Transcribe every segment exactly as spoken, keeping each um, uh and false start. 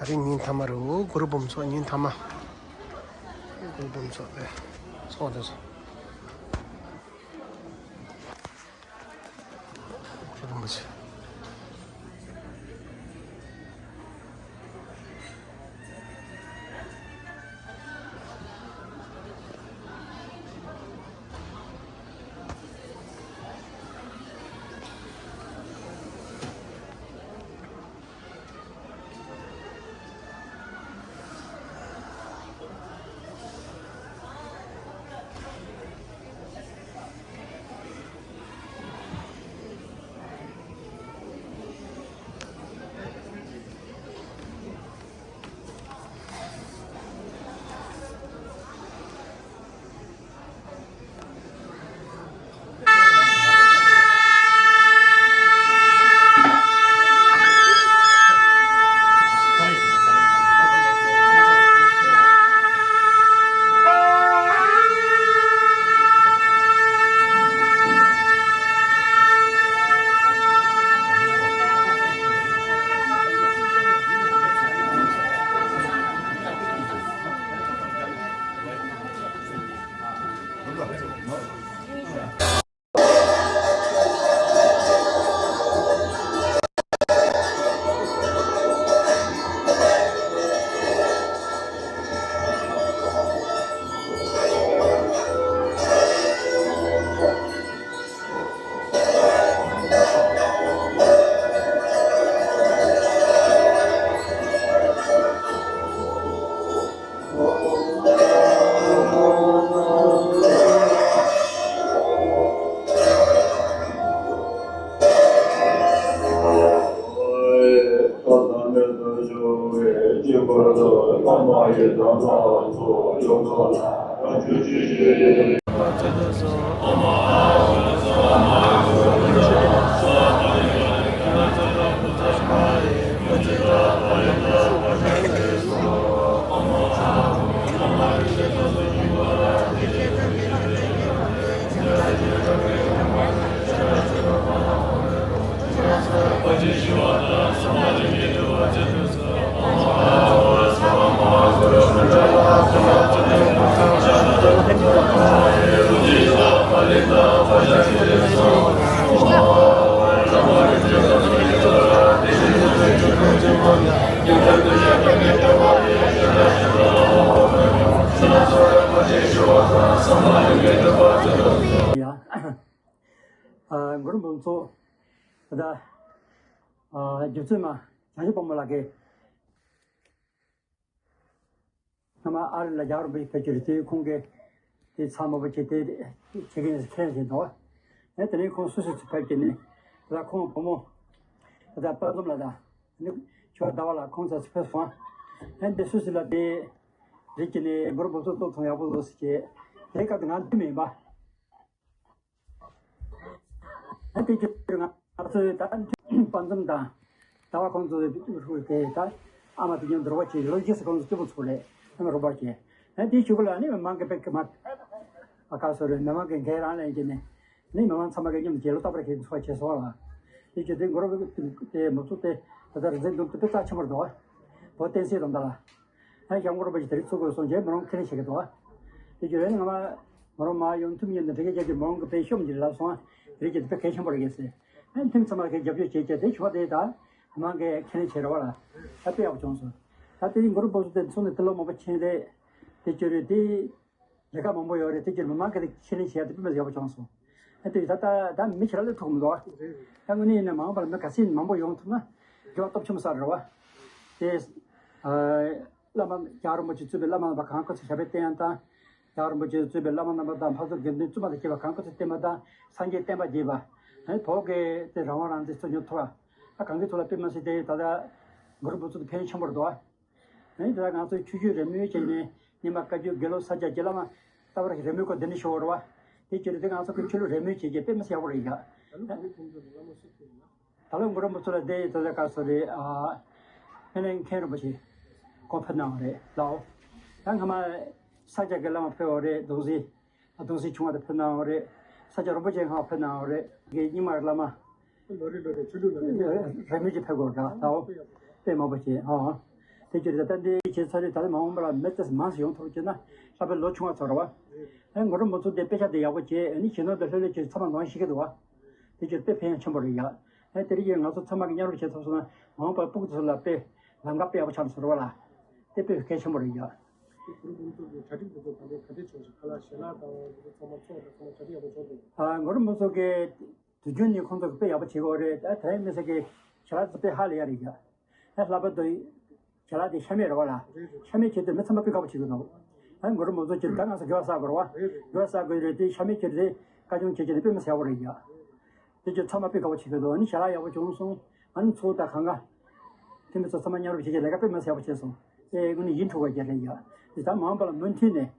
རིང་ཉིན་མཐའ་མ་རུ་གུ་རུ་འབུམ་ཚོགས་ཉིན་མཐའ་མ། གུ་རུ་འབུམ་ཚོགས་རེད། ཚོགས་དེ་ཚོ། གུ་རུ་རིན་པོ་ཆེ། ཡ། ཨ། གུ་རུ་འབུམ་ཚོགས། ད་ལྟ། ཨ། རྒྱུ་མཚན་མ། བྱང་ཆུབ་དཔལ་མོ་ལགས་ཀྱིས། སྔ་མ་ཨ་རི་ལ་རྒྱལ་བ་རིན་པོ་ཆེ་ཕེབས་ཀྱི་རེད་དེ། ཁོང་གིས་དེ་ཚང་མ་བྱས་ཏེ་བྱེད་མཁན་ཁས་ལེན་བྱས་འདུག་ཨེ། དེ་ནས་ཁོང་སུད་སི་ཚུར་ཕེབས་ཀྱི་ནས། ད་ལྟ་ཁོང་བུ་མོ། ད་ལྟ་དཔལ་འཛོམས་ལགས་དང་། ཁྱོད་ཟླ་བ་ལགས་ཁོང་ཚོ་ཚུར་ཕེབས་སོང་། ཨེ། འདི་སུད་སི་ལ་དེ་རིགས་ཀྱི་ནས་གུ་རུ་འབུམ་ཚོགས་གཙོ་ཚང་ཡག་པོ་བཟོ་ཟེར་གྱི། དེ་སྐབས་དེ་ང་འཐུས་མི་ཡིན་པ། ད་དེ་ཁྱོད་ང་ཚོའི་ད་དཔལ་འཛོམས་དང་ཟླ་བ་ཁོང་ཚོའི་ཧྲུའུ་དེ་ད་ཨ་མ་དེ་མཉམ་དུ་རོགས་པ་བྱེད། ལོ་རྒྱུས་སུ་ཁོང་ཚོ་སྐྱིད་པོ་ཚོ་རེད། ཨ་མ་རོགས་པ་བྱེད། ཨ། དེའི་གཞུག་ལ་ནི་མི་མང་གི་དཔེ་ཁ་མ། ཨ། ཁ་སོ་རེད། མི་མང་གི་འགན་རང་ལེན་གྱི་ནི། ནི་མི་མང་ཚང་མ་གི་མཉམ་དུ་རྒྱལ་ལོ་རྟག་པར་གྱི་ཚོགས་བྱེད་སོང་ལ། དེ་བྱེད་དུས་གུ་རུ་དེ་མུ་ཚུགས་དེ་ད་ལྟ་རིག་འཛིན་མདུན་དུ་དཔེ་རྩ་ཆེན་པོར་འདུག་བོད་བསྟན་སྲིད་དང་འདྲ་ལ། ཨ། ཞང་གུ་རུ་པ་ཞིག་དེ་རིགས་ཚུགས་དགོས་སོང་རྗེས་མི་རང་ཁས་ལེན་བྱེད་ཀྱི་འདུག་དེ་བརྗོད་ནས་ང་མ་མོ་རང་མ་ཡོང་ཐུབ་ཉིན་དུ་འབྲི་གེ་རྒྱབ་ཀྱི་མོ་རང་གི་དཔེ་ཤོམ་གྱི་ལབ་སོང་། རིགས་ཀྱི་དཔེ་གལ་ཆེན་པོ་རེད་ཟེར། ཨ། ཐིམ་ཚང་མ་གི་རྒྱབ་སྐྱོར་བྱེད་ཀྱི་དེ་ཞུ་བ་དེ་ད་མང་གི་ཁས་ལེན་བྱེད་རོགས་ལ། ད་དཔེ་ཡག་པོ་བྱུང་སོང་། ད་དེ་རིང་གུ་རུ་པོ་སུ་དེ་ཚོ་ནས་དེ་ལོ་མང་པོ་ཕྱིན་རེད། དེ་བརྗོད་རེད་དེ། ལས་ཀ་མང་པོ་ཡོད་རེད། དེ་ཀྱིས་མི་མང་གི་ཁས་ལེན་བྱས་ཏེ་དཔེ་མི་ཡག་པོ་བྱུང་སོང་། ཨ། དེ་ད་ལྟ་ད་མི་ཁྱེད་རང་ལས་ཐུག་མི་འདུག་ད་དངོས་གནས་ཡིན་ན་མ་འོངས་པར་མི་ག་ཚད་མང་པོ་ཡོང་ཐུབ་ན་དགེ་བ་སྟོབས་ཆེན་པོ་ས་རེད་བ། དེ། ཨ། བླ་མ་རྒྱལ་བ་རིན་པོ་ཆེ་གཙོས་པའི་བླ་མ་རྣམ་པ་གང་སྐུ་ཚེ་ཞབས་པད་བརྟན་ཡང་དང་། རྒྱལ་བ་རིན་པོ་ཆེ་གཙོས་པའི་བླ་མ་རྣམ་པ་དང་ཕར་ཕྱོགས་དགེ་འདུན་བཙུན་མ་དང་བཅས་པ་གང་སྐུ་ཚེ་བརྟན་པ་དང་སངས་རྒྱས་བསྟན་པ་རྒྱས་པ། ཨ། བོད་ཀྱི་དེ་རང་དབང་རང་བཙན་སྲུང་སྐྱོང་ཐུབ་པ། ད་གང་གི་ཐོག་ལ་དཔེ་མི་སྲིད་དེ་ད་ལྟ་གུ་རུ་འབུམ་ཚོགས་དེ་ཕན་ཆེན་པོ་རེད་འདུག་ཨ། ཨེ། དེ་ལ་ང་ཚོས་ཆོས་བརྒྱུད་རེས་མོས་བྱས་ནས་རྙིང་མ་བཀའ་བརྒྱུད་དགེ་ལུགས་ས་སྐྱ་བཅས་བླ་མ་ལྟ་བུར་རེས་མོས་སྐོར་འདི་འདྲ་ཞུ་བ་རེད་བ། དེ་བྱས་ཏེ་ང་ཚོ་གི་ཆོས་ལུགས་རེས་མོས་བྱས་རྗེས་དཔེ་མི་སྲིད་ཡག་པོ་རེད་ཡ། ད་ལོ་གུ་རུ་འབུམ་ཚོགས་ལ་དེ་ད་ལྟ་ག་སོ་རེད། ཨ། སྨན་བླའི་མཁན་རིན་པོ་ཆེ་ཁོང་ཕེབས་གནང་བ་རེད་ལགས། ད་སྔ་མ་ས་སྐྱ་གི་བླ་མ་ཕེབས་པ་རེད། གདུང་སྲས། ཨ། གདུང་སྲས་ཆུང་བ་དེ་ཕེབས་གནང་བ་རེད། ས་སྐྱ་རིན་པོ་ཆེ་སྔ་མ་ཕེབས་གནང་བ་རེད། དེ་གའི་རྙིང་མ་གི་བླ་མ། ལོ་རེ་ལོ་རེ་ཆོས་ལུགས་ལ་རེ་རེ་མོས་ཀྱིས་ཕེབས་དགོས་འདྲ་ལགས། དཔེ་མང་པོ་བྱས། ཨ། དེ་ཅིག་རེད། ད་འདི་བྱས་ཚར་རེད། ད་ལྟ་མ་འོངས་པ་ལ་མི་དེ་མང་ཙམ་ཡོང་ཐུབ་ཀྱི་ན་ལྷག་པའི་ལོ་ཆུང་བ་ཚོ་རེད་བ། ཨེ་ངོ་རུ་མོ་ཚོ་དེ་དཔེ་ཆ་དེ་ཡག་པོ་བྱས། ཨ་ནི་གཞོན་ནུ་དེ་ལྷོད་ལྷོད་ཀྱི་ཚང་མ་འདོན་ཤེས་ཀྱི་འདུག་བ། དེ་ཅིག་དཔེ་ཕན་ཡོན་ཆེན་པོ་རེད་ཡ། ཨེ་དེ་རིགས་ཀྱིས་ང་ཚོ་ཚང་མ་གི་མཉམ་རུབ་བྱེད་ཐུབ་སོང་ན་མ་འོངས་པར་སྤུ་གུ་ཚོ་ལ་དཔེ་ལམ་ཁ་དཔེ་ཡག་པོ་ཆགས་སོང་རེད་བ་ལ། དེ་དཔེ་གལ་ཆེན་པོ་རེད་ཡ། དེ་གུ་རུ་དགོངས་རྫོགས་ཀྱི་གྲ་སྒྲིག་དེ་ཚོ་ག་འདྲ་ག་འདྲ་བྱུང་སོང་། ཁ་ལག་ཞལ་ལག་དང་དེ་ཚོ་ཚང་མ་ཚོགས་དང་ཚང་མ་གྲ་སྒྲིག་ཡག་པོ་བྱུང་འདུག་ཨ་ངོ་རུ་མོ་ཚོ་གི་དུས་རྒྱུན་ནས་ཁོང་ཚོ་གི་དཔེ་ཡག་པོ་བྱེད་ཀྱི་ཡོད་རེད། ད་དེ་མི་ཚེ་གི་ཞལ་ལག་དེ་དཔེ་ཧ་ལས་ཡ་རེད་ཡ། ཨེ་ལྷག་པར་དུ་ཞལ་ལག་དེ་ཤ་མེད་རེད་བ་ལ། ཤ་མེད་ཆེད་དུ་མི་ཚང་མ་དཔེ་དགའ་པོ་བྱེད་ཀྱི་འདུག་ཨ་མགོ་རུ་མོ་ཚོ་ཁྱེར་ད་ང་ཚོ་དགེ་བ་བསགས་དགོས་རེད་བ། དགེ་བ་བསགས་དགོས་རེད་དེ་ཤ་མེད་ཁྱེར་དེ་བཀའ་སྐྱོང་བྱེད་ཀྱི་དེ་དཔེ་མི་ཟ་བ་རེད་ཡ། དེ་ཁྱེད་ཚང་མ་དཔེ་དགའ་པོ་བྱེད་ཀྱི་འདུག་ཨ་ནི་ཞལ་ལག་ཡག་པོ་བྱུང་སོང་། ཨ་ནི་ཚོགས་དང་གང་ག་ཐེམ་པའི་ཚོ་ཚང་མ་མཉམ་རུབ་བྱེད་ཀྱི་ལས་ཀ་དཔེ་མི་ཟ་བ་བྱས་སོང་། ཨེ་དངོས་གནས་ཡིད་འཕྲོག་པ་རྒྱག་རེད་ཡ། དེ་ད་མ་འོངས་པ་ལ་མུ་མཐུད་ནས་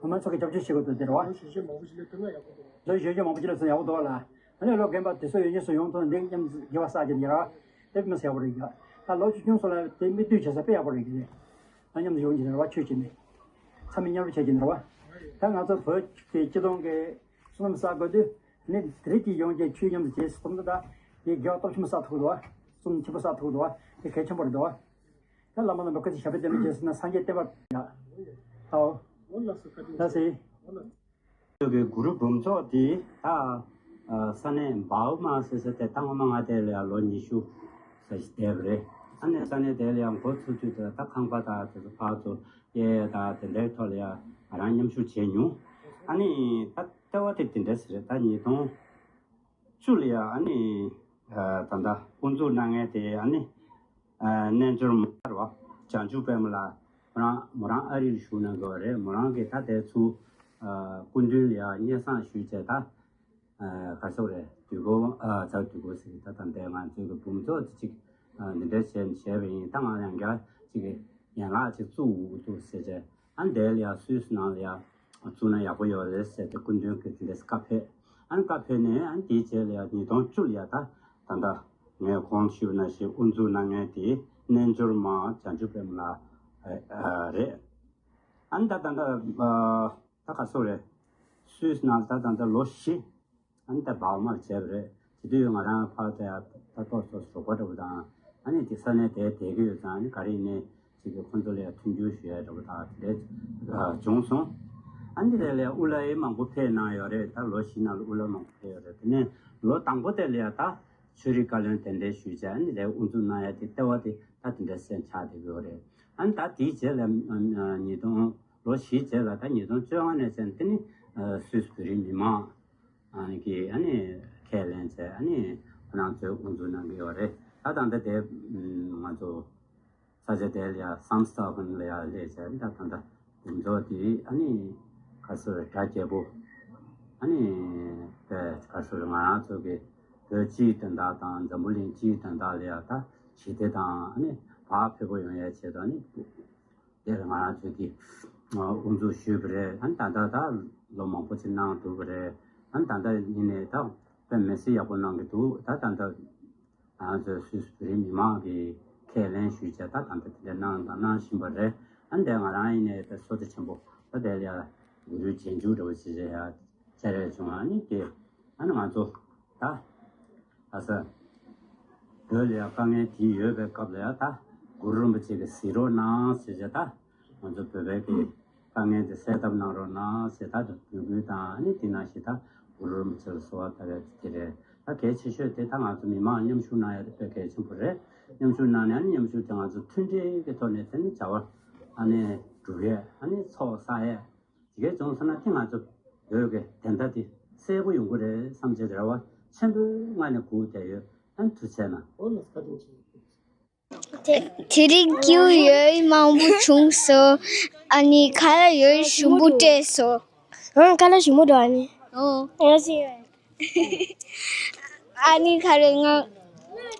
ང་ཚོ་གི་རྒྱབ་སྐྱོར་བྱེད་དགོས་འདུག་དེ་རེད་བ། ལོ་གཞོན་གཞོན་མང་པོ་ཞིག་སླེབས་ཐུབ་ན་ཡག་པོ་འདུག་ལོ་གཞོན་གཞོན་མང་པོ་ཅིག་སླེབས་སོང་ཡག་པོ་འདུག་ལ། ཨ་ནི་ལོ་རྒན་པ་དེ་ཚོ་ཡོད་ཉེས་སུ་ཡོང་ཐུབ་ན་འདི་མཉམ་དགེ་བ་བསགས་ཀྱི་ཡིན་ར། དེ་མི་ཟེར་བ་རེད་ཡ། ད་ལོ་ཆུང་ཆུང་སོང་ལ་དེ་མི་འདུས་བྱེད་ས་དཔེ་ཡག་པོ་རེད་ཀྱི་རེད། ཨ་མཉམ་དུ་ཡོང་གི་ཡིན་ར་བ། ཆོས་བྱེད་ནས་ཚང་མས་མཉམ་རུབ་བྱེད་ཀྱི་ཡིན་ར་བ། ད་ང་ཚོ་བོད་ཀྱི་སྤྱི་དོན་གྱི་བསོད་ནམས་བསགས་དགོས་དུས་ནི་དེ་རིགས་ཀྱི་ཡོང་རྒྱུ་ཆོས་མཉམ་དུ་བྱེད་སོང་ད་དེ་དགེ་བ་སྟོབས་ཆེན་པོ་བསགས་ཐུབ་འདུག་བ། བསོད་ནམས་ཆེན་པོ་བསགས་ཐུབ་འདུག་བ། དེ་གལ་ཆེན་པོ་རེད་འདུག་བ། ད་བླ་མ་རྣམ་པ་སྐུ་ཚེ་ཞབས་པད་བརྟན་པ་བྱས་སོང་ན་སངས་རྒྱས་བསྟན་པ་ཡ། ཨའོ། ལགས་སེ། ཁྱོད་ཀྱི་གུ་རུ་འབུམ་ཚོགས་དེ་ད་ས་གནས་འབའ་མ་ཟེར་ས་དེ་ད་ངོ་མ་ང་དེ་ལ་ཡང་ལོ་ཉི་ཤུ་ཙམ་ཞིག་བསྡད་པ་རེད། ཨ་ནི་ས་གནས་དེ་ལ་ཡང་འགོ་ཚུགས་དུས་དེ་ད་ཁང་པ་དང་དེ་ཚོ་ཕར་ཚུར་གཡས་དང་དེ་འདྲའི་ཐོག་ལ་ཡང་ང་རང་མཉམ་ཞུགས་བྱས་མྱོང་། ཨ་ནི་ད་ལྟ་བ་དེ་དེ་འདྲ་ཟེར་རེད། ད་ཉིས་སྟོང་བཅུ་ལ་ཡང་ཨ་ནི་ད་ལྟ་དབུ་འཛུགས་གནང་མཁན་དེ་ཨ་ནི་རྣལ་འབྱོར་མ་རེད་བ། བྱང་ཆུབ་པད་མ་ལགས། མོ་རང་མོ་རང་ཨ་རིར་བཞུགས་གནང་གི་ཡོད་རེད། མོ་རང་གིས་ད་དེ་ཚུར་སྐུ་མདུན་ལ་ཡང་སྙན་སེང་ཞུས་བྱས་ད་ག་སོག་རེད། དུས་འཁོར་ཚར་དུས་འཁོར་ཟེར་གི་ད་ད་ལྟའི་ང་ཚོའི་གི་འབུམ་ཚོགས་དེ་ཅིག་འདི་འདྲ་བྱས་བྱས་པ་ཡིན། ད་ང་ཡང་བསྐྱར་ཅིག་ཡན་ལག་ཅིག་བཙུགས་འདུག་ཟེར་བྱས། ཨ་ནི་དེ་ལ་ཡང་སུད་སི་ནང་ལ་ཡང་བཙུགས་ན་ཡག་པོ་ཡོད་རེད་ཟེར་ཏེ་སྐུ་མདུན་གྱིས་དེ་འདྲས་བཀའ་ཕེབས། ཨ་ནི་བཀའ་ཕེབས་ནས་ཨ་ནི་དེའི་རྗེས་ལ་ཡང་ཉིས་སྟོང་བཅུ་ལ་ཡང་ད་ད་ལྟ་ངས་གོང་ཞུས་པ་ནང་བཞིན་དབུ་འཛུགས་གནང་མཁན་དེ་རྣལ་འབྱོར་མ་བྱང་ཆུབ་པད་མ་ལགས་རེད། ཨ་ནི་ད་ད་ལྟ་ད་ག་སོག་རེད། སུད་སི་ནང་ད་ད་ལྟ་ལོ་བཞི། ཨ་ནི་ད་འབའ་མར་བྱས་པ་རེད། དེ་དུས་ང་རང་ཕར་ད་ད་ཏོག་ཙམ་རོགས་པ་འདྲ་པོ་དང་ཨ་ནི་དེ་ས་གནས་དེར་བསྡད་ཀྱི་ཡོད་ཙང་ཨ་ནི་ག་རེ་ཡིན་ནའི་ཅིག་གི་ཁོང་ཚོ་ལ་ཡང་མཐུན་འགྱུར་ཞུ་ཡ་འདྲ་པོ་དང་དེ་འདྲ་བྱུང་སོང་། ཨ་ནི་དེ་ལ་ཡང་དབུ་བླ་ཡང་མང་པོ་ཕེབས་གནང་ཡོད་རེད། ད་ལོ་བཞི་ནང་ལ་དབུ་བླ་མང་པོ་ཕེབས་ཡོད་རེད། དེ་ནས་ལོ་དང་པོ་དེ་ལ་ཡང་ད་ཆོས་རིག་བཀའ་བློན་དེ་འདྲ་ཞུས་བྱས་ཨ་ནི་དེ་དབུ་འཛུགས་གནང་ཡ་དེ་ལྟེ་བ་དེ་ད་དེ་འདྲ་སེ་ཆགས་བསྡད་ཀྱི་ཡོད་རེད། ཨ་ནི་ད་དེའི་རྗེས་ལ་ཉིས་སྟོང་ལོ་བཞིའི་རྗེས་ལ་ད་ཉིས་སྟོང་བཅོ་ལྔ་ནས་བྱས་ནས་དེ་ནི་སུད་སི་བོད་རིགས་མི་མང་ཨ་ནི་གི་ཨ་ནི་ཁས་ལེན་བྱས་ཨ་ནི་ཁོ་རང་ཚོས་དབུ་འཛུགས་གནང་གི་ཡོད་རེད། ད་ད་ལྟ་དེ་ང་ཚོ་ས་ཆ་དེ་ལ་ཡང་སམ་སྟ་ཧོན་ལ་ཡང་སླེབས་བྱས་ཨ་ནི་ད་ད་ལྟ་དེ་ཚོ་དེ་ཨ་ནི་ག་ཚོད་རེད། གྲ་རྒྱས་པོ་ཨ་ནི་དེ་ག་ཚོད་རེད། ང་རང་ཚོ་གི་བོད་སྤྱིའི་དོན་དག་དང་འཛམ་བུ་གླིང་སྤྱིའི་དོན་དག་ལ་ཡང་ད་ཞི་བདེ་དང་ཨ་ནི་བག་ཕེབས་པོ་ཡོང་ཡ་ཆེད་དུ་ཨ་ནི། དེར་ང་རང་ཚོས་ཀྱིས་དབུ་འཛུགས་ཞུས་པ་རེད། ཨ་ནི་ད་ལྟ་ད་ལོ་མང་པོ་ཅིག་གནང་འདུག་པ་རེད། ཨ་ནི་ད་ལྟ་ཡིན་ནའི་ད་དཔེ་མི་སྲིད་ཡག་པོ་གནང་གི་འདུག་ད་ད་ལྟ་ང་རང་ཚོའི་སུད་སི་བོད་རིགས་མི་མང་གིས་ཁས་ལེན་ཞུས་བྱས་ད་ད་ལྟ་དེ་འདྲ་གནང་དང་གནང་བཞིན་པ་རེད། ཨ་ནི་དེ་ང་རང་ཡིན་ནའི་ད་བསོད་བདེ་ཆེན་པོ་ད་དེ་ལ་ཡ་གུ་རུའི་རྗེས་འཇུག་འདྲ་བོ་ཞིག་རེད་ཡ། བྱས་རེད་བྱུང་། ཨ་ནི་དེ་ཨ་ནི་ང་ཚོ་ད་ཨ་ས་བོད་ལ་ཡང་དཀའ་ངལ་དེ་ཡོད་པའི་སྐབས་ལ་ཡང་ད་གུ་རུ་རིན་པོ་ཆེ་གིས་གཟིགས་རོགས་གནང་ཟེར་བྱས་ད་ང་ཚོ་བོད་པའི་གི་དཀའ་ངལ་དེ་སེལ་ཐབས་གནང་རོགས་གནང་ཟེར་ད་འབོད་སྐུལ་དང་ཨ་ནི་དེ་ནང་བཞིན་ད་གུ་རུ་རིན་པོ་ཆེ་ལ་གསོལ་བ་བཏབ་ཡ་དེ་རེད། ད་གལ་ཆེ་ཤོས་དེ་ད་ང་ཚོ་མི་མང་མཉམ་ཞུགས་གནང་ཡ་དེ་དཔེ་གལ་ཆེན་པོ་རེད། མཉམ་ཞུགས་གནང་ནས་ཨ་ནི་མཉམ་ཞུགས་དེ་ང་ཚོ་མཐུན་སྒྲིལ་གི་ཐོག་ནས་དེ་ནི་བྱ་བ་ཨ་ནི་སྒྲུབ་ཡས་ཨ་ནི་ཚོགས་བསགས་ཡས། དེ་གས་བྱུང་སོང་ན་དེ་ང་ཚོ་བོད་ཀྱི་བདེན་མཐའ་དེ་གསལ་པོ་ཡོང་གི་རེད་བསམ་བྱས་རེ་བ་ཆེན་པོའི་ངང་ནས་སྒུག་བསྡད་ཡོད། ཨ་ནི་ཐུགས་རྗེ་གནང་། དེ་དེ་རིང་སྐྱིད་པོ་ཡོད་མང་པོ་བྱུང་སོང་། ཨ་ནི་ཁ་ལག་ཡོད་ཞིམ་པོ་སྤྲད་སོང་། ཨང་། ཁ་ལག་ཞིམ་པོ་འདུག་ཨ་ནི། ཨོ། ང་སི། ཨ་ནི་ག་རེ་ང་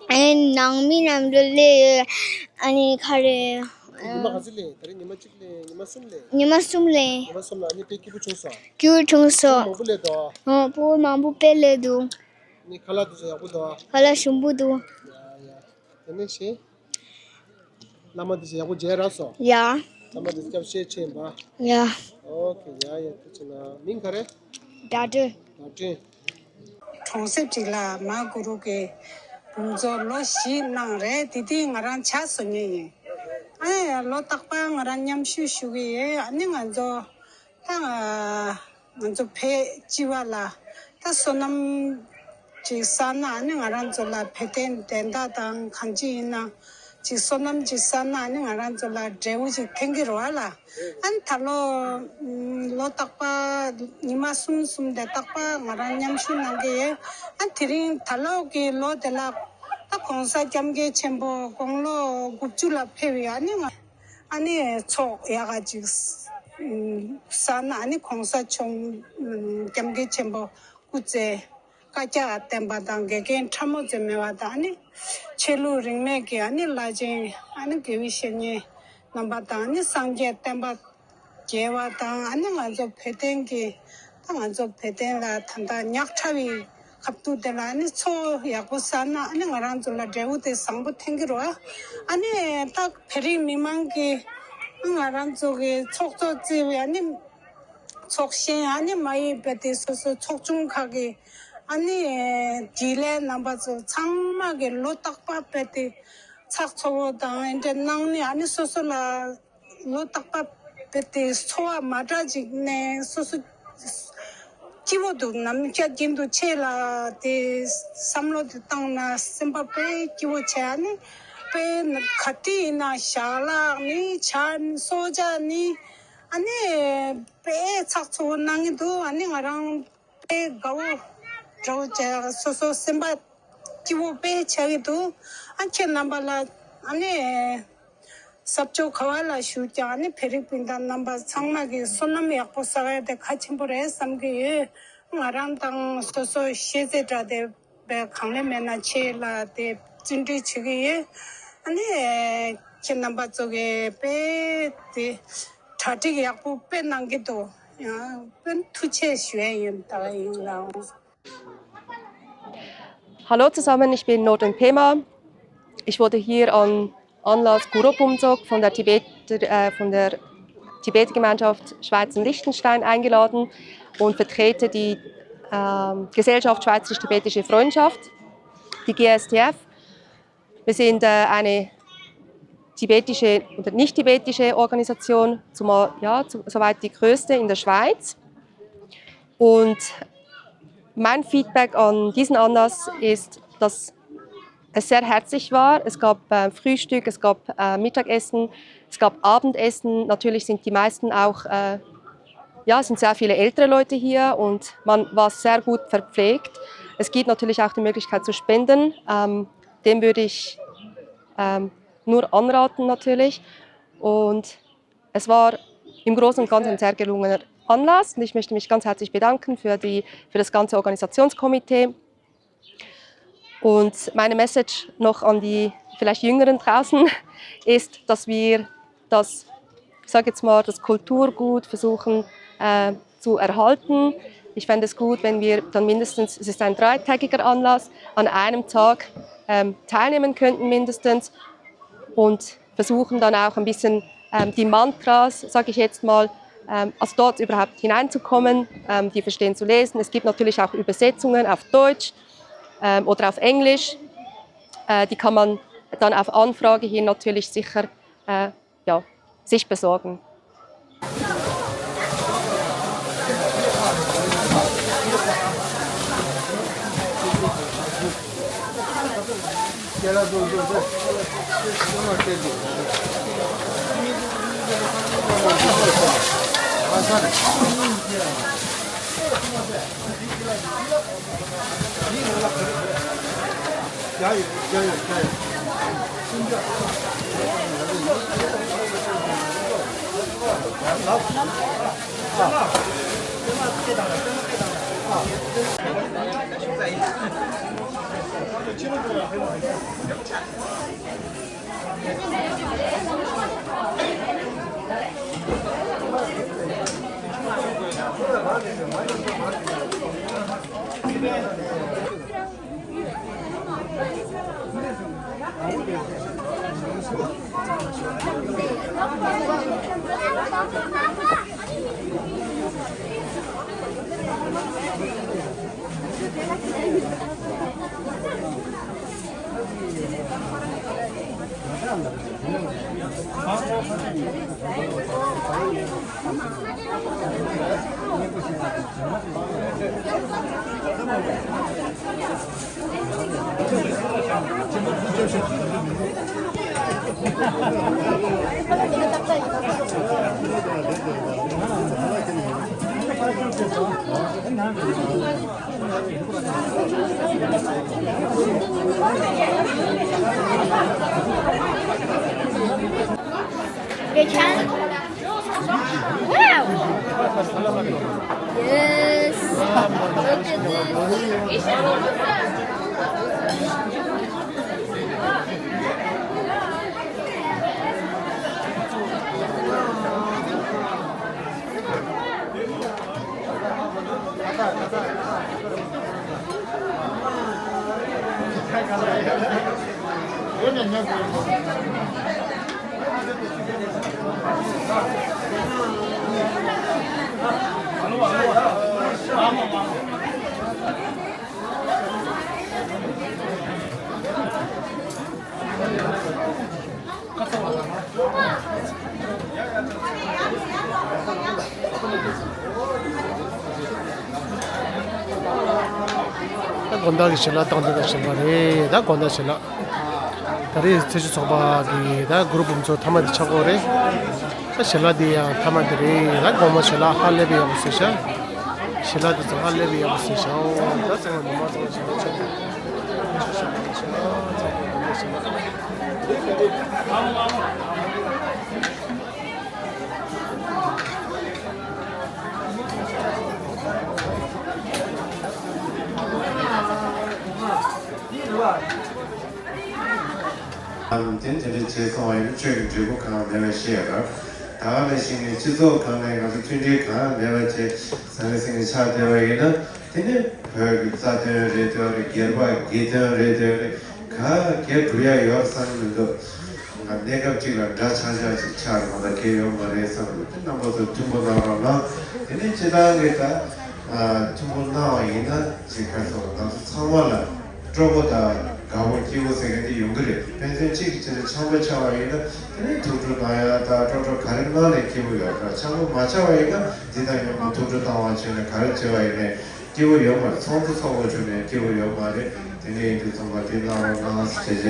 ཨེ་ནང་མི་རྣམས་ལ་སླེབས་ཡོད། ཨ་ནི་ག་རེ། ཉི་མ་ག་ཚོད་སླེབས། ད་རེས་ཉི་མ་གཅིག་སླེབས། ཉི་མ་གསུམ་སླེབས། ཉི་མ་གསུམ་སླེབས། ཉི་མ་གསུམ་ལ་ཨ་ནི་དཔེ་སྐྱིད་པོ་བྱུང་སོང་། སྐྱིད་པོ་བྱུང་སོང་། མང་པོ་སླེབས་འདུག་ཨོ། ཕྲུ་གུ་མང་པོ་དཔེ་སླེབས་འདུག་ཨ་ནི་ཁ་ལག་དེ་ཚོ་ཡག་པོ་འདུག་ཁ་ལག་ཞིམ་པོ་འདུག་ཡ་ཡ། དེ་ནས་ཤེས། བླ་མ་དེ་ཚོ་ཡག་པོ་མཇལ་རག་སོང་། ཡ། བླ་མ་དེ་ཚོ་སྐྱབས་ཞེ་ཆེ་ཡིན་པ། ཡ། ཨོ་ཁེ། ཡ་ཡ། ཐུགས་རྗེ་གནང་། མིང་ག་རེ། ཟླ་སྒྲོན། ཟླ་སྒྲོན། གྲོང་གསེབ་ཅིག་ལ་མ་གུ་རུ་གི་འབུམ་ཚོགས་ལོ་བཞི་གནང་རེད། དེ་དུས་ང་རང་ཇ་བཟོ་མཁན་ཡིན། ཨ་ནི་ལོ་རྟག་པར་ང་རང་མཉམ་ཞུགས་ཞུ་གི་ཡོད། ཨ་ནི་ང་ཚོ་ད་ང་ཚོ་བོད་སྤྱི་བ་ལ་ད་སོ་ནམ་ཅིག་བསགས་ན། ཨ་ནི་ང་རང་ཚོ་ལ་བོད་དོན་བདེན་མཐའ་དང་གང་ཅི་ཡིན་ན་ཅིག་སོ་ནམ་ཅིག་བསགས་ན། ཨ་ནི་ང་རང་ཚོ་ལ་འབྲས་བུ་ཅིག་ཐོན་གྱི་རེད་བ་ལ། ཨ་ནི་ད་ལོ་ལོ་རྟག་པར་ཉི་མ་གསུམ་གསུམ་དེ་རྟག་པར་ང་རང་མཉམ་ཞུགས་གནང་གི་ཡོད། ཨ་ནི་དེ་རིང་ད་ལོ་གི་ལོ་དེ་ལ་ད་༸གོང་ས་༸སྐྱབས་མགོན་ཆེན་པོ་དགུང་ལོ་དགུ་བཅུ་ལ་ཕེབས་ཡོད། ཨ་ནི་ང་ཨ་ནི་ཚོགས་ཡག་ག་ཅིག་བསགས་ན། ཨ་ནི་༸གོང་ས་མཆོག་༸སྐྱབས་མགོན་ཆེན་པོ་སྐུ་ཚེ་བསྐལ་བརྒྱར་བརྟན་པ་དང་། འགལ་རྐྱེན་ཕྲ་མོ་ཅིག་མེད་པ་དང་། ཨ་ནི་ཆོས་ལུགས་རིས་མེད་ཀྱི་ཨ་ནི་བླ་ཆེན་ཨ་ནི་དགེ་བའི་བཤེས་གཉེན་རྣམ་པ་དང་། ཨ་ནི་སངས་རྒྱས་བསྟན་པ་རྒྱས་པ་དང་། ཨ་ནི་ང་ཚོ་བོད་དོན་གྱི་ད་ང་ཚོ་བོད་དོན་ལ་ད་ལྟ་ཉག་ཕྲ་བའི་སྐབས་དུས་དེ་ལ་ཨ་ནི་ཚོགས་ཡག་པོ་བསགས་ན། ཨ་ནི་ང་རང་ཚོ་ལ་འབྲས་བུ་དེ་བཟང་པོ་ཐོན་གྱི་རེད་བ། ཨ་ནི་ད་བོད་རིགས་མི་མང་གིས་ང་རང་ཚོ་གི་ཚོགས་གཙོ་བརྩི་བའི་ཨ་ནི་ཚོགས་གཞོན། ཨ་ནི་མ་ཡིན་པའི་དེ་སོ་སོ་ཚོགས་ཆུང་ཁག་གི་ཨ་ནི་དྲིན་ལན་རྣམ་པ་ཚོ་ཚང་མ་གི་ལོ་རྟག་པར་དཔེ་དེ་ཚགས་ཚུད་པོ་དང་ཨེ་འདྲ་གནང་ནས། ཨ་ནི་སོ་སོ་ལ་ལོ་རྟག་པར་དཔེ་དེ་འཚོ་བ་མ་འདྲ་ཅིག་ནས་སོ་སོ་སྐྱིད་པོ་འདུག་ནམ་ཞག་རྒྱུན་དུ་ཆེད་ལ་དེ་བསམ་བློ་དེ་བཏང་ན་སེམས་པ་དཔེ་སྐྱིད་པོ་བྱས། ཨ་ནི་དཔེ་ག་དུས་ཡིན་ན་ཞལ་ལག་ནི་ཇ་ནི་སོ་ཇ་ནི་ཨ་ནི་དཔེ་ཚགས་ཚུད་པོ་གནང་གི་འདུག་ཨ་ནི་ང་རང་དཔེ་དགའ་བོ་འདྲ་བོ་བྱས། སོ་སོ་སེམས་པ་སྐྱིད་པོ་དཔེ་ཆགས་ཀྱི་འདུག་ཨ་ཁྱེད་རྣམ་པ་ལ་ཨ་ནི་ས་ཕྱོགས་ག་བ་ལ་བཞུགས་ཀྱང་། ཨ་ནི་བོད་རིགས་སྤུན་ཟླ་རྣམ་པ་ཚང་མ་གིས་སོ་ནམ་ཡག་པོ་བསགས་ཡ་དེ་གལ་ཆེན་པོ་རེད་བསམ་གྱི་ཡོད། ང་རང་དང་སོ་སོ་ཤེས་ཚད་འདྲ་དེ་བས་གང་ལས་མེད་ན་ཆེད་ལ་དེ་བརྩོན་འགྲུས་བྱེད་ཀྱི་ཡོད། ཨ་ནི་ཁྱེད་རྣམ་པ་ཚོ་གིས་དཔེ་དེ་གྲ་སྒྲིག་ཡག་པོ་དཔེ་གནང་གི་འདུག་ཡང་དཔེ་ཐུགས་རྗེ་ཆེ་ཞུ་ཡ་ཡིན། ད་ཡིན་ལའོ། Hallo zusammen, ich bin Norton Pema. Ich wurde hier am Anlass Guro Bumdzog von der Tibet, äh, von der Tibeter-Gemeinschaft Schweiz und Liechtenstein eingeladen und vertrete die, ähm, Gesellschaft Schweizerisch-Tibetische Freundschaft, die G S T F. Wir sind, äh, eine tibetische oder nicht tibetische Organisation, zumal, ja, zu, soweit die größte in der Schweiz. Und mein Feedback an diesen Anlass ist, dass es sehr herzlich war. Es gab, äh, Frühstück, es gab, äh, Mittagessen, es gab Abendessen. Natürlich sind die meisten auch, äh, ja, es sind sehr viele ältere Leute hier und man war sehr gut verpflegt. Es gibt natürlich auch die Möglichkeit zu spenden. Ähm, dem würde ich, ähm, nur anraten natürlich. Und es war im Großen und Ganzen ein sehr gelungener Anlass und ich möchte mich ganz herzlich bedanken für die, für das ganze Organisationskomitee. Und meine Message noch an die vielleicht Jüngeren draußen ist, dass wir das, ich sag jetzt mal, das Kulturgut versuchen, äh, zu erhalten. Ich fände es gut, wenn wir dann mindestens, es ist ein dreitägiger Anlass, an einem Tag, ähm, teilnehmen könnten mindestens und versuchen dann auch ein bisschen, ähm, die Mantras, sag ich jetzt mal, ähm, also dort überhaupt hineinzukommen, ähm, die verstehen zu lesen. Es gibt natürlich auch Übersetzungen auf Deutsch, ähm, oder auf Englisch. Äh, die kann man dann auf Anfrage hin natürlich sicher, äh, ja, sich besorgen. Wow! Yes! Look at this! ད་དགོང་དག་གི་ཞལ་ལག་བཏང་དུས་ད་ཞིམ་པ་རེད། ད་དགོང་དག་ཞལ་ལག་ད་རེས་ཚེས་བཅུ་ཚོགས་པ་གི་ད་གུ་རུབ་འབུམ་ཚོགས་མཐའ་མ་དེ་ཆགས་ཀྱི་ཡོད་རེད། ད་ཞལ་ལག་དེ་ཡང་མཐའ་མ་དེ་རེད། ད་དགོང་མོ་ཞལ་ལག་ཧ་ལས་པའི་ཡག་པོ་བཟོས་ཤག་ཞལ་ལག་དེ་ཚོ་ཧ་ལས་པའི་ཡག་པོ་བཟོས་ཤག་ཨོ་ད་ཚང་མ་ཉི་མ་ཚང་མ་ཞལ་ལག་ཆགས་ཀྱི་ཡོད། དེ་དེ་འདྲ་བྱས་སོང་བ་ཡིན་ན་ཆོས་ཀྱི་འབྲས་བུ་གང་མེད་པ་ཤེས་ཡོད་ར། ད་ག་ནང་བཞིན་གྱི་སྤྱི་ཚོགས་གང་ནས་ང་ཚོ་མཐུན་སྒྲིལ་གང་མེད་པ་བྱས་ཟང་ཟིང་གི་ཆགས་བསྡད་པ་ཡིན་ན། དེ་ནི་བོད་ཀྱི་རྩ་དོན་རེད་འདོད་རེད། སྒེར་པ་སྒེར་དོན་རེད་འདོད་རེད། ག་གེ་སྒྲུབ་ཡ་ཡོད་བསམ་མི་འདུག་ང་གནས་སྐབས་གཅིག་ལ་འདྲ་ཆགས་ཆགས་ཅིག་ཆགས་རེད་མ་གཏོགས་གེ་ཡོད་མ་རེད་བསམ་གི་འདུག་དེ་རྣམ་པ་ཚོ་མཐུན་པོ་གནང་རོགས་གནང་། དེ་ནི་སྤྱི་བཏང་གི་ད་མཐུན་པོ་གནང་བ་ཡིན་ན་ཅིག་ག་ཚོད་ང་ཚོ་ཚང་མ་ལ་སྤྲོ་པོ་དང་དགའ་པོ་སྐྱིད་པོ་ཟེར་མཁན་དེ་ཡོང་གི་རེད། ཕན་ཚུན་གཅིག་གིས་གཅིག་ལ་འཆམ་པོ་ཆགས་པ་ཡིན་ན་དེ་ནི་ཐུགས་སྤྲོ་གནང་ཡ་ད་སྤྲོ་སྤྲོ་ག་རེ་གནང་ནས་སྐྱིད་པོ་ཡོད་ར། འཆམ་པོ་མ་ཆགས་པ་ཡིན་ན་འདི་དང་མཉམ་དུ་ཐུགས་སྤྲོ་བཏང་བ་བྱས་ནས་ག་རེ་བྱས་པ་ཡིན་ནའི་སྐྱིད་པོ་ཡོད་མ་རེད། ཚོགས་འདུ་ཚོགས་པ་བྱས་ནས་སྐྱིད་པོ་ཡོད་མ་རེད། དེ་ནས་ཡིན་དུས་ཚང་མ་དེ་གནང་རོགས་གནང་ཟེར་བྱས་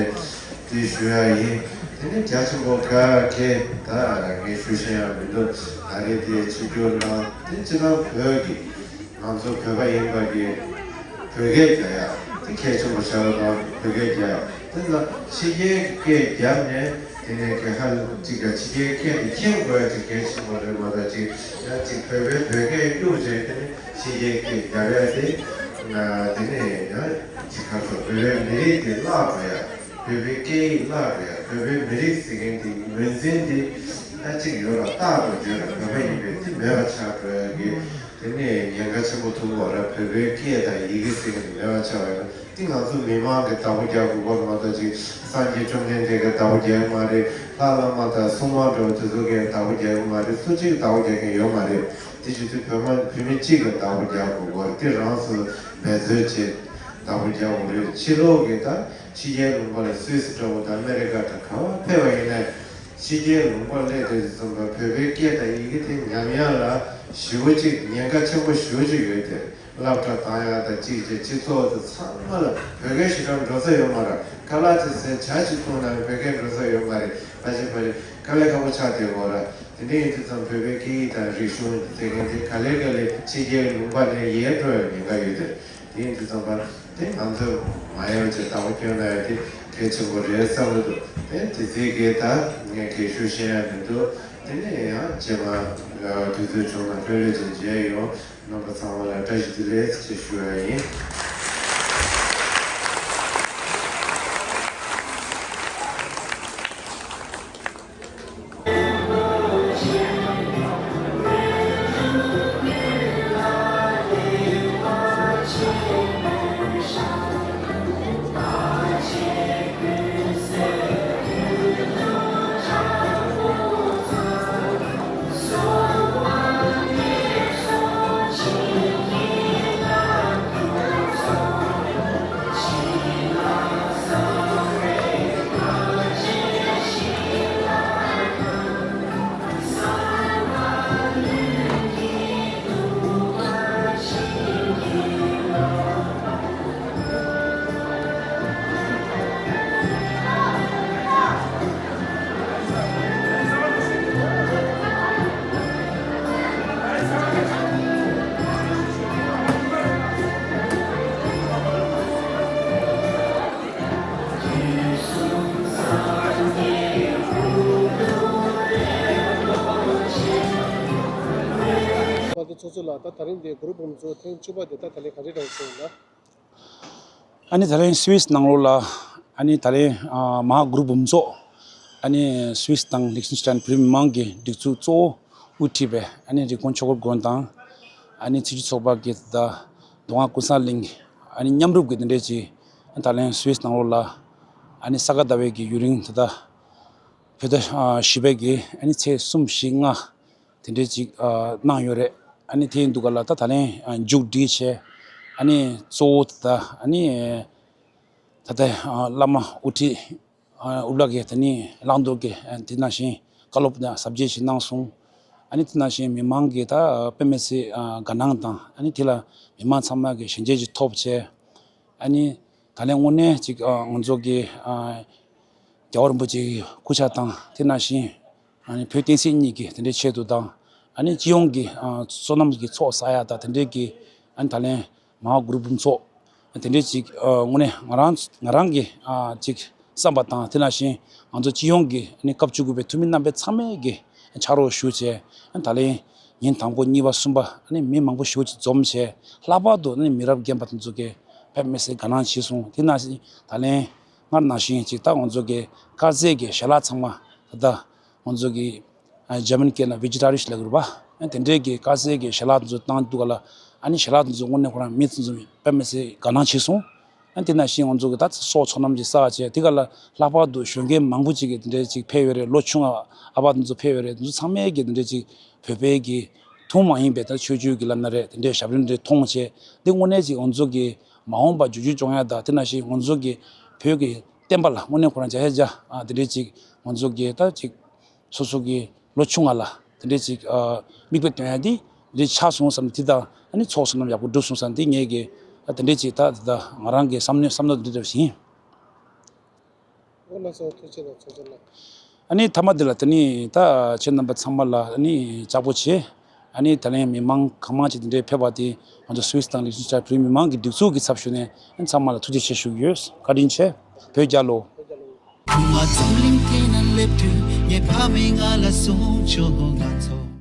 དེ་ཞུ་ཡ་ཡིན། དེ་ནས་རྒྱ་ཆེན་པོ་ག་གེ་ད་ངས་ཞུ་ཤེས་ཡ་མི་འདུག་ད་རེས་དེ་ཆིབས་བསྒྱུར་གནང་དེ་སྤྱི་ནང་བོད་ཀྱི་ང་ཚོ་བོད་པ་ཡིན་པ་གི་བོད་སྐད་རྒྱག་ཡ་དེ་གལ་ཆེན་པོ་ཆགས་པ་དང་། བོད་སྐད་རྒྱག་ཡ་དེ་ལ་ཕྱི་རྒྱལ་གྱི་སྐད་བརྒྱབ་ནས་དེ་ནས་ག་ཧ་ཅིག་ག་ཕྱི་རྒྱལ་སྐད་དེ་མཁྱེན་དགོས་ཡ་དེ་གལ་ཆེན་པོ་རེད་མ་གཏོགས་ཅིག་ཡ་ཅིག་བོད་པའི་བོད་སྐད་གཡུག་བྱས་དེ་ནས་ཕྱི་རྒྱལ་སྐད་རྒྱག་ཡ་དེ་དེ་ནས་ཡ་ཅིག་ག་ཚོད་བོད་པའི་མི་རིགས་དེ་བརླག་འགྲོ་ཡ། བོད་པའི་སྐད་ཡིག་བརླག་འགྲོ་ཡ། བོད་པའི་མི་རིགས་ཟེར་མཁན་དེ་ངོས་འཛིན་དེ་ད་ཅིག་ཡོད་ལ་རྟག་ཏུ་བརྗོད་ལ་བོད་པ་ཡིན་པའི་དེ་མེད་པ་ཆགས་འགྲོ་ཡ་གི་དེ་ནས་ཉེན་ཁ་ཆེན་པོ་ཐུག་གོ་ར། བོད་པའི་སྐད་དང་ཡི་གེ་ཟེར་མཁན་དེ་མེད་པ་ཆགས་པ་ཡིན་ན་དེ་ང་ཚོ་མི་མང་གི་བདག་པོ་རྒྱག་དགོས་སྐོར་མ་གཏོགས་ཅིག་སངས་རྒྱས་བཅོམ་ལྡན་འདས་ཀྱི་བདག་པོ་རྒྱག་གི་མ་རེད། ལྷ་བླ་མ་དང་སྲུང་མ་འདྲ་བོ་དེ་ཚོ་གི་བདག་པོ་རྒྱག་གི་མ་རེད། སུ་གཅིག་བདག་པོ་རྒྱག་མཁན་ཡོད་མ་རེད། དེ་བྱེད་དུས་བོད་མ་བོད་མི་གཅིག་གི་བདག་པོ་རྒྱག་དགོས་སྐོར་དེ་རང་སུ་འབད་རྩོལ་བྱེད། བདག་པོ་རྒྱག་དགོས་རེད། ཕྱི་ལོགས་ཀྱི་ད་ཕྱི་རྒྱལ་ལུང་པ་ལ་སུད་སི་འདྲ་བོ་དང་ཨ་མེ་རི་ཀ་དང་ག་པར་ཕེབས་པ་ཡིན་ནའི་ཕྱི་རྒྱལ་ལུང་པ་སླེབས་དུས་ཙམ་པ་བོད་པའི་སྐད་དང་ཡི་གེ་དེ་ཉམས་ཡག་ལ་ཞེ་པོ་ཅིག་ཉེན་ཁ་ཆེན་པོ་ཞེ་པོ་ཅིག་ཡོད་དེ། སློབ་གྲྭ་བཏང་ཡག་དང་གཅིག་བྱས་སྤྱི་ཚོགས་དེ་ཚང་མ་ལ་བོད་སྐད་ཞེ་དྲག་འགྲོ་ས་ཡོད་མ་རེད། ཁ་ལག་དེ་ཟས་ཇ་གཅིག་འཐུང་ན་བོད་སྐད་འགྲོ་ས་ཡོད་མ་རེད། ཕལ་ཆེར་ཕལ་ཆེར་དཀའ་ལས་ཁག་པོ་ཆགས་བསྡད་ཡོད་རེད། དེ་འདྲ་ཡིན་དུས་ཙམ་བོད་པའི་སྐད་ཡིག་དང་རིག་གཞུང་ཟེར་མཁན་དེ་ག་ལེ་ག་ལེ་ཕྱི་རྒྱལ་ལུང་པ་ནས་ཡལ་འགྲོ་ཡག་ཉེན་ཁ་ཡོད་དེ། དེ་ཡིན་དུས་ཙམ་པ་དེ་ང་ཚོས་མ་ཡལ་བྱས་བདག་པོ་སྐྱོན་གནང་ཡག་དེ་གལ་ཆེན་པོ་རེད་བསམ་གྱི་འདུག་དེ་དེ་ཚེ་གའི་ད་ངས་རྒས་ཤོས་བཤད་ཡག་མི་འདུག་དེ་ནས་ཡང་རྗེས་མ་དུས་ཚོད་བྱུང་ན་ལྷོད་ལྷོད་བྱས་མཇལ་ཡོང་། རྣམ་པ་ཚང་མ་ལ་བཀྲ་ཤིས་བདེ་ལེགས་ཞེས་ཞུ་ཡག་ཡིན། ཚོ་ལ་ད་ད་རིང་འདི་གུ་རུ་འབུམ་ཚོགས་ཐེངས་བཅུ་པ་འདི་ད་ད་ལན་ག་འདྲ་རང་སོང་ལ། ཨ་ནི་ད་ལན་སུད་སི་ནང་ལོགས་ལ་ཨ་ནི་ད་ལན་ཨ་མ་ཧཱ་གུ་རུ་འབུམ་ཚོགས་ཨ་ནི་སུད་སི་དང་ལིག་ཏེན་སི་ཊན་བོད་མི་མང་གི་སྒྲིག་འཛུགས་གཙོ་བོ་དབུ་ཁྲིད་པའི་ཨ་ནི་རི་ཀོན་ཆོས་འཁོར་དགོན་དང་ཨ་ནི་ཚེས་བཅུ་ཚོགས་པ་གི་ད་མདོ་སྔགས་ཀུན་བཟང་གླིང་ཨ་ནི་མཉམ་རུབ་ཀྱི་དེ་འདྲས་ཀྱི་ད་ལན་སུད་སི་ནང་ལོགས་ལ་ཨ་ནི་ས་ག་ཟླ་བའི་གི་ཡུན་རིང་ད་ལྟ་བོད་ཟླ་ཨ་བཞི་པའི་གི་ཨ་ནི་ཚེས་གསུམ་བཞི་ལྔ་དེ་འདྲས་ཅིག་ཨ་གནང་ཡོད་རེད། ཨ་ནི་དེ་ཡིན་དུས་ག་ལ་ད་ད་ལན་ཨ་མཇུག་སྒྲིལ་བྱས་ཨ་ནི་གཙོ་བོ་ད་ད་ཨ་ནི་ད་ལྟ་ཨ་བླ་མ་དབུ་ཁྲིད་ཨ་ཨུ་བླ་གི་ད་ནི་བླང་དོར་གི་ཨ་དེ་ནང་བཞིན་བཀའ་སློབ་དང་ཟབ་རྒྱས་ཤིག་གནང་སོང་། ཨ་ནི་དེ་ནང་བཞིན་མི་མང་གི་ད་དཔེ་མི་སྲིད་ཨ་དགའ་སྣང་དང་ཨ་ནི་དེ་ལ་མི་མང་ཚང་མ་གི་ཞལ་མཇལ་ཅིག་ཐོབ་བྱས། ཨ་ནི་ད་ལན་དངོས་གནས་ཅིག་ཨ་ང་ཚོ་གི་ཨ་རྒྱལ་བ་རིན་པོ་ཆེ་གི་སྐུ་ཕྱྭ་དང་དེ་ནང་བཞིན་ཨ་ནི་བོད་བསྟན་སྲིད་གཉིས་ཀྱི་དེ་འདྲའི་ཆེད་དུ་དང་ཨ་ནི་སྤྱི་ཡོངས་ཀྱི་ཨ་བསོད་ནམས་ཀྱི་ཚོགས་བསགས་ཡ་དང་དེ་འདྲའི་གི་ཨ་ནི་ད་ལན་མ་ཧཱ་གུ་རུ་འབུམ་ཚོགས་དེ་འདྲའི་ཅིག་ཨ་དངོས་གནས་ང་རང་ང་རང་གི་ཨ་ཅིག་བསམ་པ་དང་དེ་ནང་བཞིན་ང་ཚོ་སྤྱི་ཡོངས་ཀྱི་ཨ་ནི་སྐབས་བཅུ་དགུ་པའི་ཐུན་མིན་རྣམ་པའི་ཚང་མས་ཀྱི་ཕྱག་རོགས་ཞུ་བྱས་ཨ་ནི་ད་ལན་ཉིན་དང་པོ་གཉིས་པ་གསུམ་པ་ཨ་ནི་མི་མང་པོ་ཞེ་པོ་ཅིག་འཛོམས་བྱས་ལྷག་པར་དུ་ཨ་ནི་མི་རབས་རྒན་པ་དེ་ཚོ་གི་དཔེ་མི་སྲིད་དགའ་སྣང་བྱས་སོང་། དེ་ནང་བཞིན་ད་ལན་སྔར་ནང་བཞིན་ཅིག་ད་ང་ཚོ་གི་དཀར་ཟས་ཀྱི་ཞལ་ལག་ཚང་མ་ད་ལྟ་ང་ཚོ་གི་ཨ་འཇར་མན་སྐད་ནང་ཝེ་ཇི་ཊ་རི་ཡན་ལབ་ཀྱི་རེད་པ། ཨ་དེ་འདྲའི་གི་དཀར་ཟས་ཀྱི་ཞལ་ལག་དེ་ཚོ་བཏང་དུས་ག་ལ་ཨ་ནི་ཞལ་ལག་དེ་ཚོ་དངོས་གནས་ཁོ་རང་མི་དེ་ཚོ་དཔེ་མི་སྲིད་དགའ་སྣང་བྱས་སོང་། ཨ་དེ་ནང་བཞིན་ང་ཚོ་གི་ད་སྲོག་ཚོགས་རྣམས་ཀྱི་བསགས་བྱས་དེ་ག་ལ་ལྷག་པར་དུ་གཞོན་སྐྱེས་མང་པོ་ཅིག་གི་དེ་འདྲའི་ཅིག་ཕེབས་ཡོད་རེད། ལོ་ཆུང་ཨ་ཨ་ཕ་དེ་ཚོ་ཕེབས་ཡོད་རེད། དེ་ཚོ་ཚང་མས་ཀྱི་དེ་འདྲའི་ཅིག་བོད་པའི་གི་ཐུན་མོང་མ་ཡིན་པའི་ད་ཆོས་བརྒྱུད་ཀྱི་བླ་ན་རེ་དེ་འདྲའི་ཞབས་རིམ་དེ་མཐོང་བྱས་འདི་དངོས་གནས་ཅིག་ང་ཚོ་གི་མ་འོངས་པ་འགྱུར་བཅོས་བྱུང་ཡ་ད་དེ་ནང་བཞིན་ང་ཚོ་གི་བོད་ཀྱི་བསྟན་པ་ལ་དངོས་གནས་ཁོ་རང་བྱ་བྱ་བྱ་ཨ་དེ་འདྲའི་ཅིག་ང་ཚོ་གི་ད་ཅིག་སོ་སོ་གི་ལོ་ཆུང་ང་ལ་དེ་འདྲའི་ཅིག་ཨ་མིག་དཔེ་སྟོན་ཡ་འདི་འདི་ཆགས་སོང་བསམ་ནས་དེ་དང་ཨ་ནི་ཚོགས་སུ་རྣམས་ཡག་པོ་འགྲུབ་སོང་བསམ་འདི་ངས་གི་ཨ་དེ་འདྲའི་ཅིག་ད་དེ་ད་ང་རང་གི་བསམ་མནོ་བསམ་མནོ་འདི་འདྲ་ཞིག་ཡིན། ཨོ་ལགས་སོ། ཐུགས་རྗེ་གནང་། ཚོགས་གཙོ་ལགས། ཨ་ནི་མཐའ་མ་འདི་ལ་དེ་ནི་ད་ཁྱེད་རྣམ་པ་ཚང་མ་ལ་ཨ་ནི་ལྕགས་པོ་ཆེ། ཨ་ནི་ད་ལན་མི་མང་གང་མང་ཅིག་དེ་འདྲའི་ཕེབས་པ་དེ་ང་ཚོ་སུད་སི་དང་ལིག་ཏེན་སི་ཊན་བོད་མི་མང་གི་སྒྲིག་འཛུགས་ཀྱི་ཚབ་ཞུས་ནས་ཨ་ནི་ཚང་མ་ལ་ཐུགས་རྗེ་ཆེ་ཞུ་གི་ཡོད། བཀའ་དྲིན་ཆེ། བོད་རྒྱལ་ལོ། བུང་བ་འཛམ་གླིང་སྟེང་ན་སླེབས་དུས་ངའི་ཕ་མས་ང་ལ་གསུངས་བྱུང་། ང་ཚོ་